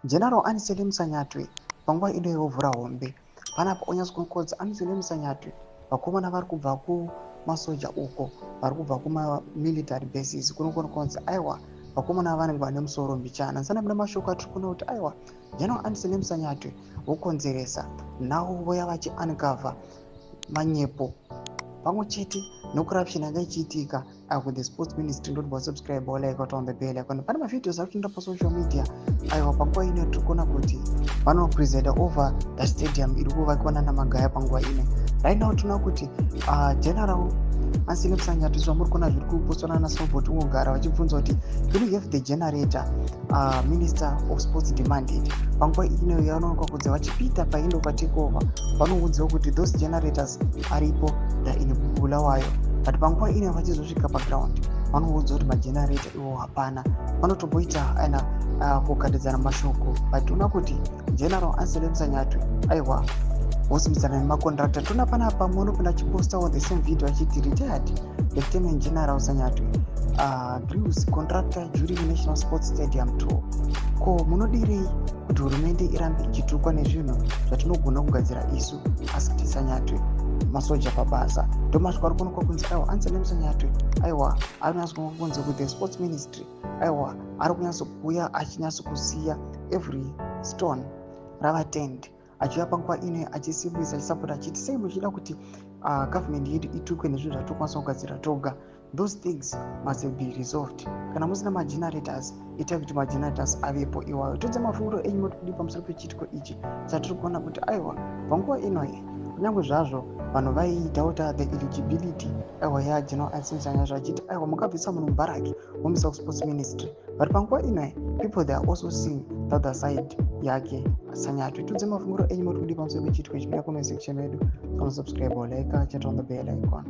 General Anselem Sanyatwe panguva ino yovhura hombe panapa onyatsokokodza Anselem Sanyatwe. Vakomana vari kubva kumasoja uko, vari kubva kumamilitary bases kunokona kunzi aiwa, vakomana vanenge vane musoro mbichana. Nsana muna mashoko atiri kuona kuti aiwa, General Anselem Sanyatwe vokonzeresa nhau, voya vachiuncover manyepo pamwe chete necorruption yanga ichiitika with the sports ministry. Ndoti wasubscribe, walike, on the bell icon. Pane mavideos ari kuenda pasocial media. Aiwa, panguva ino tiri kuona kuti vanopresida over the stadium iri kuvakwa nana Magaya panguva ino. Right now tinoona kuti General Anselem Sanyatwe, zvamuri kuona zviri kupostwa nana Sobot ungogara vachibvunza kuti, "Can you have the generator?" Minister of Sports demanded. Panguva ino yavanoonekwa kunzi vachipinda paindo patakova, vanoudziwa kuti those generators aripo in Bulawayo, but panguva ino vachizosvika paground vanoudzwa kuti magenerator iwo hapana. Vanotomboita ana kugadidzana mashoko, but toona kuti General Anselem Sanyatwe aiwa wosimudzana nemacontractor. Toona panapa munopinda achipostawo the same video achiti, "Retired Lieutenant General Sanyatwe grills contractor during National Sports Stadium tour." Ko munodirei kuti hurumende irambe ichitukwa nezvinhu zvatinogona kugadzira isu? Asked Sanyatwe. Masoja pabasa. Ndomasvika ari kuonekwa kunzi aiwa, Anselem Sanyatwe aiwa ari kunyatsokuonekwa kunzi with the sports ministry aiwa ari kunyatsokuuya achinyatsokusiya every stone rava turned, achiuya panguva ino achisimbisa, achisapota, achiti sei muchida kuti government yedu itukwe nezvinhu zvatokwanisa kugadzira toga? Those things must be resolved. Kana musina magenerators, itai kuti magenerators avepo iwayo. Todze mafungiro enyu motokudi pamusoro pechiitiko ichi chatiri kuona kuti aiwa, panguva inoyi kunyange zvazvo vanhu vaidoubta the eligibility aiwa yaGeneral Anselem Sanyatwe, achiti aiwa, mukabvisa munhu mubaraki womisa kusports ministry, but panguva inoyi people, they are also seeing the other side yake Sanyatwe. Tudze mafungiro enyu motokudi pamusoro pechiitiko ichi muya comment section yedu. Subscribe, like, chat on the bell icon.